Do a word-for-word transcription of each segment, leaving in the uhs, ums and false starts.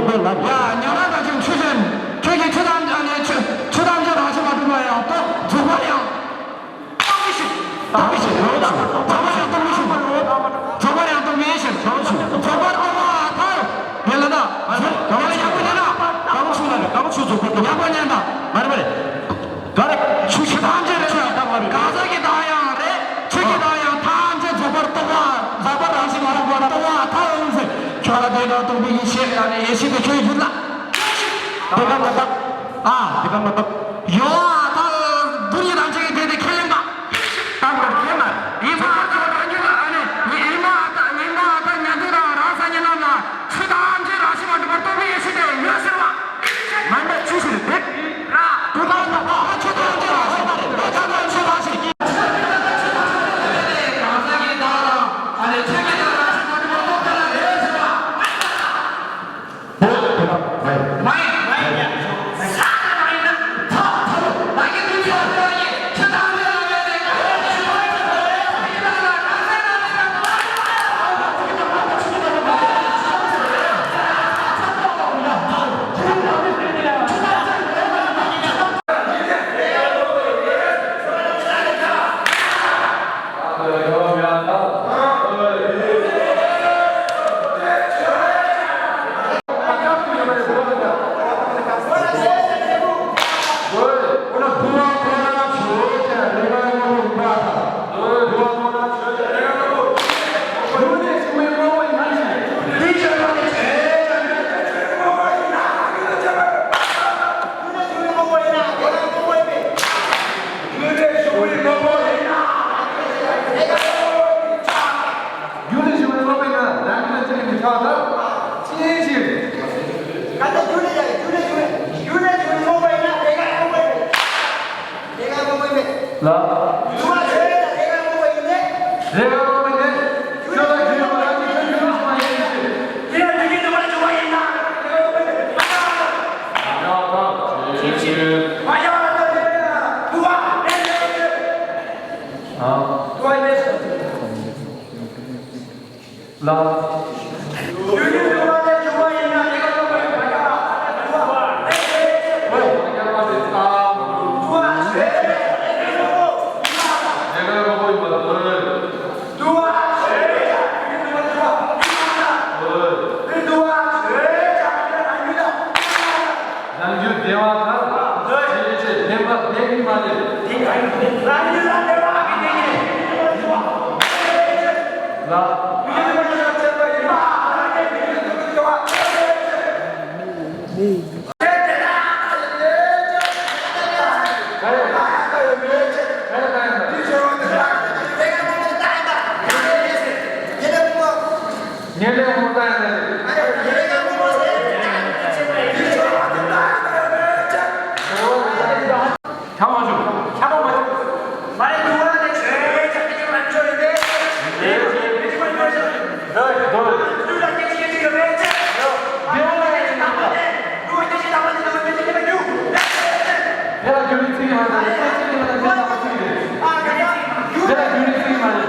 ལ། ཡ། ཉམས་ལེན་དང་ཆེན་ཆོས་ཅན། ཁྱོད་ཀྱིས་ཆོས་ཐམས་ཅད་ནས་ཆོས་ཆོས་ཐམས་ཅད་རང་བཞིན་མ་གྲུབ་པ་ཡང་སྟོང་རྫོགས་པར་ཡང་། རྟོགས་པའི་ཕྱིར། རྟོགས་པའི་ཕྱིར། རྟོགས་པར་ཡང་རྟོགས་པའི་ཕྱིར། རྫོགས་པར་ཡང་རྟོགས་པའི་ཕྱིར། རྫོགས་པར་རྟོགས་པ་ཐལ། དེ་ལ་ད། རྫོགས། རྫོགས་པ་ཡག་པོ་ཉན་ན། རྟགས་མ་ཆོད་ལ་རེད། རྟགས་མ་ཆོད། རྫོགས་པར་རྟོགས། ཡག་པོ་ཉན་ན། མ་རེད་མ་རེད། ག་རེ། ཆོས་ཀྱི་བདག་ཅེས་རེད་ལ་བཏགས་པ་རེད། གང་ཟག་གི་བདག་ཡང་རེད། ཆོས་ཀྱི་བདག་ཡང་ཐམས་ཅད་རྫོགས་པར་རྟོགས་པ། རྫོགས་པར་རང་བཞིན་མ་རུངས་པར་རྟོགས་པ་ཐལ་ཟེར། ཁྱོད་ལ་དེ་དང་རྟོགས་པའི་ཡེ་ཤེས་ཡང་ནི་ཡེ་ཤེས་དེ་ཁྱོད་ཡུལ་ལ། དེ་ག་མ་བཏགས། ཨ། དེ་ག་མ་བཏགས། ཡོད་པར་ཐལ། རྡུལ་གཉིས་དང་གཅིག་གི་དེ་དེ་ཁས་ལེན་པ། བཏགས་པར་ཁས་ལེན་པ། ཡིན་པར་ཐལ། རང་རྒྱུད་ལ་ཨ་ནི་ཡིན་པར་ཐལ། ཡིན་པར་ཐལ། ཉན་ཐོས་དང་རང་སངས་རྒྱས་རྣམས་ལ་ཆོས་ཐམས་ཅད་རང་བཞིན་མ་གྲུབ་པར་རྟོགས་པའི་ཡེ་ཤེས་དེ་ཡོད་ཟེར་བ། མ་ནི་ཅི་ཕྱིར་དེ། ར། དེ་ག་མ་བཏགས། ཆོས་ཐམས་ཅད་རང་བཞིན་མ་གྲུབ་པར་རྟོགས་པའི་ཡེ་ཤེས་དེ་ཡོད་ཟེར་བ། རྒྱུ་ནི་ཞུ་བའི་སློབ་དཔོན་ཡིན་ན། རྒྱུ་ནི་ཞུ་བའི་སློབ་དཔོན་ཡིན་ན། རང་རྒྱུད་ལ་ཅི་ཡིན་མི་ཆགས་ད། ཅི་ཡིན་ཅི་ཡིན། ག་ད་རྒྱུ་ནི་ཡ་རྒྱུ་ནི་ཞུ་བའི་རྒྱུ་ནི་ཞུ་བའི་སློབ་དཔོན་ཡིན་ན་རེ་ཁ་སློབ་དཔོན་ཡིན། རེ་ཁ་སློབ་དཔོན་ཡིན། ལ། རྒྱུ་མ་ཆོས་ཡིན་ན་རེ་ཁ་སློབ་དཔོན་ཡིན་ནི། རེ་ཁ་སློབ་དཔོན་ཡིན་ནི། ཆོས་ལ་རྒྱུ་ཡོད་པ་ལ་ཅི་ཆོས་རྒྱུ་ནི་ཞུ་བ་ཡིན་ནི། དེ་ཡང་རྒྱུ་ནི་མ་ཞུ་བ་ཡིན་ན་རེ་ཁ་སློབ་དཔོན་ཡིན། མ་ཡ་ད་ཅི་ཅི། མ་ཡ་ད་ཅི་ཡ། དུ་བ་རེ་རེ་རེ། ལ། རང་རྒྱུད་བདེན་པ་ཐལ། ཆོས་ཅན། བདེན་པ་བདེན་གྱི་མ་རེད། ལ། ཉེར་ལེན་ངོ་ཚ་ཡང་ཚ་ཞིག་ཁྱབ་མ་བྱུང་། ཁྱབ་པ་མ་བྱུང་། མ་ཡི་དུ་བ་ནི་ཆོས་ཅན། ཁྱབ་མ་བྱུང་ཡིན་ཏེ། ལས་ཀྱི་ལས་ཀྱི་མ་བྱུང་ཞིག་ལ་ཡི་དུ་ལ་སྐད་ཅིག་གཅིག་ཡོད་པས་ཅི། དེ་བ་ལ་ཡི་དུ་བ་ནི་དུ་བ་སྐད་ཅིག་དང་མ་ནི་དུ་བ་སྐད་ཅིག་མ་བྱུང་། དེ་ལ་རྒྱུ་ནི་ཚིག་ཡོད་ན་དེ་ཚིག་ཡོད་ན་དེ་ལ་ཚིག་རེད། དེ་ལ་རྒྱུ་ནི་ཚིག་མ་རེད།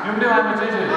ཡུམ་འདྲེ་བ་མི་ཆོས་ཅན།